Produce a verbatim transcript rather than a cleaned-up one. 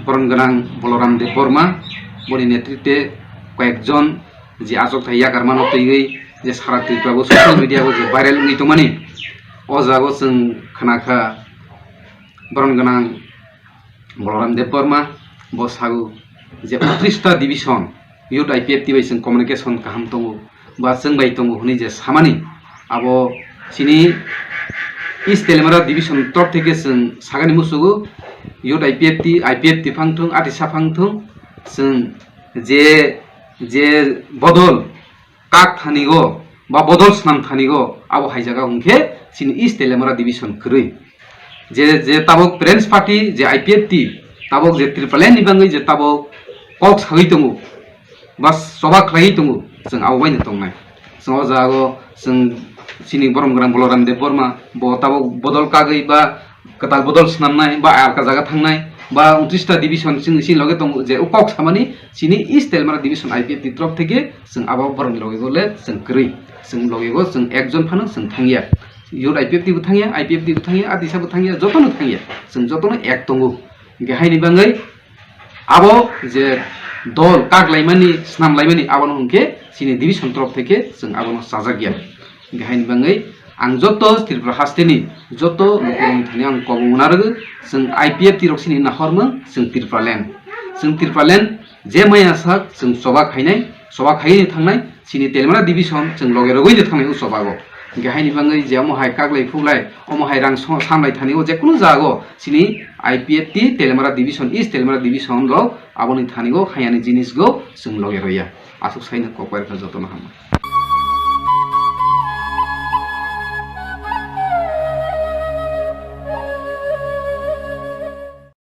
Boron gwnang Boloram Debbarma, boni netritwe koyekjon je achukthai yakarmano twiwi je sara Tripura o social media o je viral wngwi tongmani, o jaga o chwng khna kha boron gwnang Boloram Debbarma bo sago je untris ta division youth I P F T bai chwng communication kaham tongo ba chwng bai tongo hwnwi je samani, abo chini East Teliamura division torop theke chwng sagani musugo youth I P F T, I P F T phang thung, atisa phang thung, chwng je, je bodol kak thanigo ba bodol swnam thanigo abo hai jaga hwnkhe chini East Teliamura division kwrwi. Je, je tabok Parents Party, je I P F T, tabok je Tipraland ni bagwi je tabok kok sagwi tongo, ba choba khlaiwi tongo, chwng abo baino tongnai. Chwng o jaga o chwng chini borom gwnang Boloram Debbarma, bo tabok bodol kagwi ba kwtal bodol swnamnai, ba alka jaga thangnai, ba untris ta division chini, chini loge tongo, je o kok samani chini East Teliamura division I P F T torop theke chwng abo borokni loge gole chwng kwrwi. Chwng loge go chwng ekjon phano chwng thangya. Youth I P F T bo thangya, I P F T bo thangya, atisa bo thangya, jotono thangya. Chwng jotono ek tongo. Hwnkhe haini bagwi abo je dol kak laimani, swnam laimani, abono hwnkhe chini division torop theke chwng abono chajakya. Hwnkhe haini bagwi ang joto Tripura hasteni joto lukurokni thani ang kobong narwgo, chwng I P F T rok chini nahormung, chwng Tipraland. Chwng Tipraland je maya sak chwng choba khainai, choba khaiwi thangnai, chini Teliamura division chwng loge rogwi thangnai o chobago. Hwnkhe haini bagwi je omo hai kaklai phuklai, omo hai rang so-, samlai thani o jekunu jago chini I P F T Teliamura division, East Teliamura division rok aboni thani o hayani jinis go chwng loge roya. Aswk saino kok bai rwkha jotono hambai.